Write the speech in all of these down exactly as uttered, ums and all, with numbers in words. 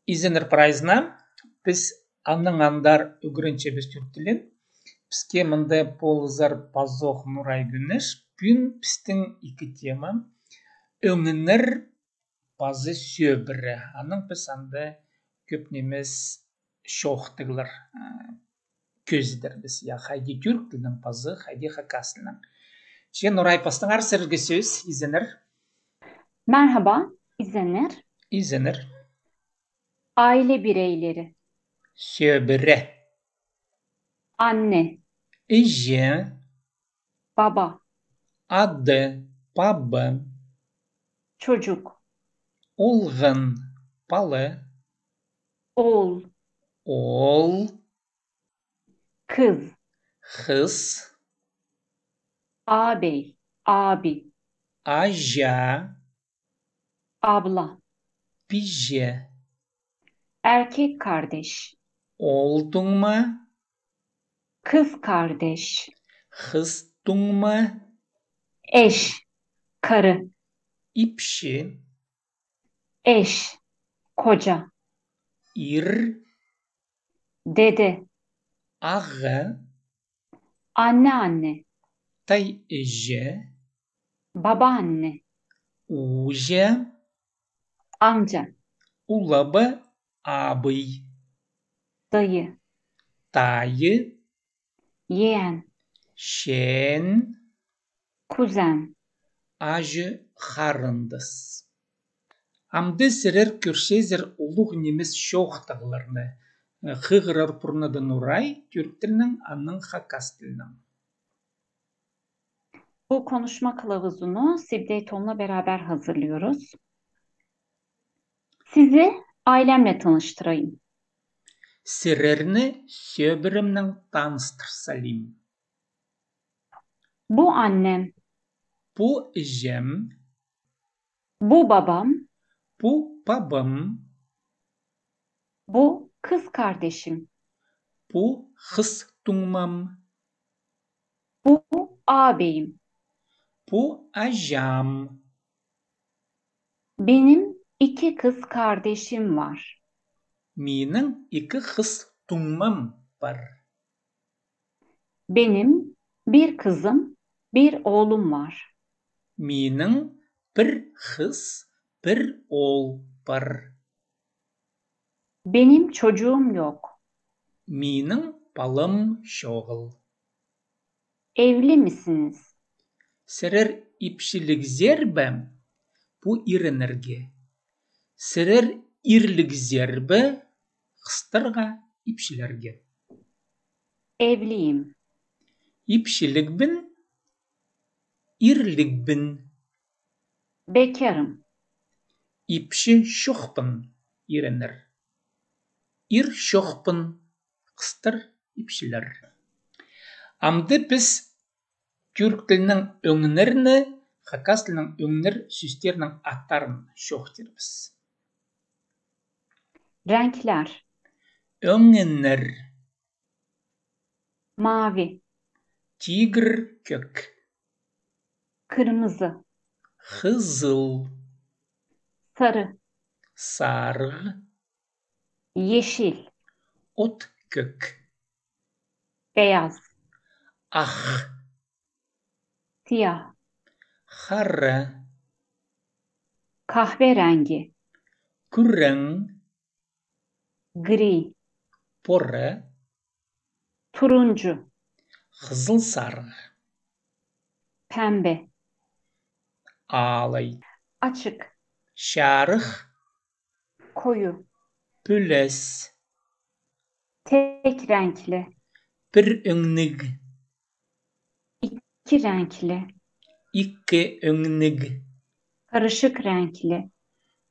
Изеннер прайзына, піс аннаң андар ӱгренчебіс тӱрк тілін. Піске мында полызар пазох Нурай Кӱнеш. Пӱӱн пістің ікі тема: ӧңнер пазы сӧбіре. Аннаң піс анда кӧп нимес чоохтағлар, а, кӧзідербіс. Я, хайди тӱрк тілінең пазы, хайди хакас тілінең. Че, Нурай, пастаңар, сірерге сӧс, изеннер. Merhaba, izleyenler. Изеннер. Aile bireyleri. Сӧбіре. Anne. Іҷе. Baba. Ады, паба. Çocuk. Олған, пала. Oğul. Оол. Kız. Хыс. Ağabey, abi. Аҷа. Abla. Пиҷе. Erkek kardeş. Оол туңма. Kız kardeş. Хыс туңма. Eş, karı. Ипчі. Eş, koca. Ир. Dede. Ағаа. Anneanne. Тай іҷе. Babaanne. Ууҷа. Amca. Улаба, абый. Dayı. Тайы. Yeğen. Чеен. Kuzen. Аҷы харындас. Амды сірер кӧрчезер улуғ нимес чоохтағларны, хығырар пурнада Нурай, тӱрк тілінең, аннаң хакас тілінең. Bu konuşma kılavuzunu Sibdey Tom'la beraber hazırlıyoruz. Sizi ailemle tanıştırayım. Сірерні сӧбіремнең таныстыр салим. Bu annem. Пу іҷем. Bu babam. Пу пабам. Bu kız kardeşim. Пу хыс туңмам. Bu ağabeyim. Пу аҷам. Benim iki kız kardeşim var. Минің ікі хыс туңмам пар. Benim bir kızım, bir oğlum var. Минің пір хыс, пір оол пар. Benim çocuğum yok. Минің палам чоғыл. Evli misiniz? Сірер ипчілігзер бе? Пу иреннерге. Сірер ирлігзер бе? Хыстарға, ипчілерге. Evliyim. Ипчілігбін, ирлігбін. Bekarım. Ипчі чохпын, иреннер. Ир чохпын, хыстар, ипчілер. Амды піс тӱрк тілінең ӧңнерні, хакас тілінең ӧңнер сӧстернің аттарын чоохтирбыс. Renkler. Ӧңнер. Mavi. Тигір, кӧк. Kırmızı. Хызыл. Sarı. Сарығ. Yeşil. От кӧк. Beyaz. Ах. Siyah. Хара. Kahverengi. Кӱрең. Gri. Пора. Turuncu. Хызыл сарығ. Pembe. Алай. Açık. Чарых. Koyu. Пӱлес. Tek renkli. Пір ӧңніг. İki renkli. Ікі ӧңніг. Karışık renkli.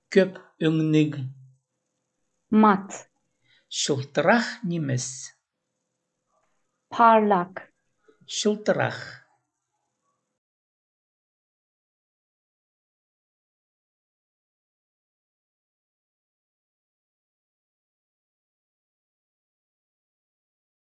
Кӧп ӧңніг. Mat. Чылтырах нимес. Parlak. Чылтырах.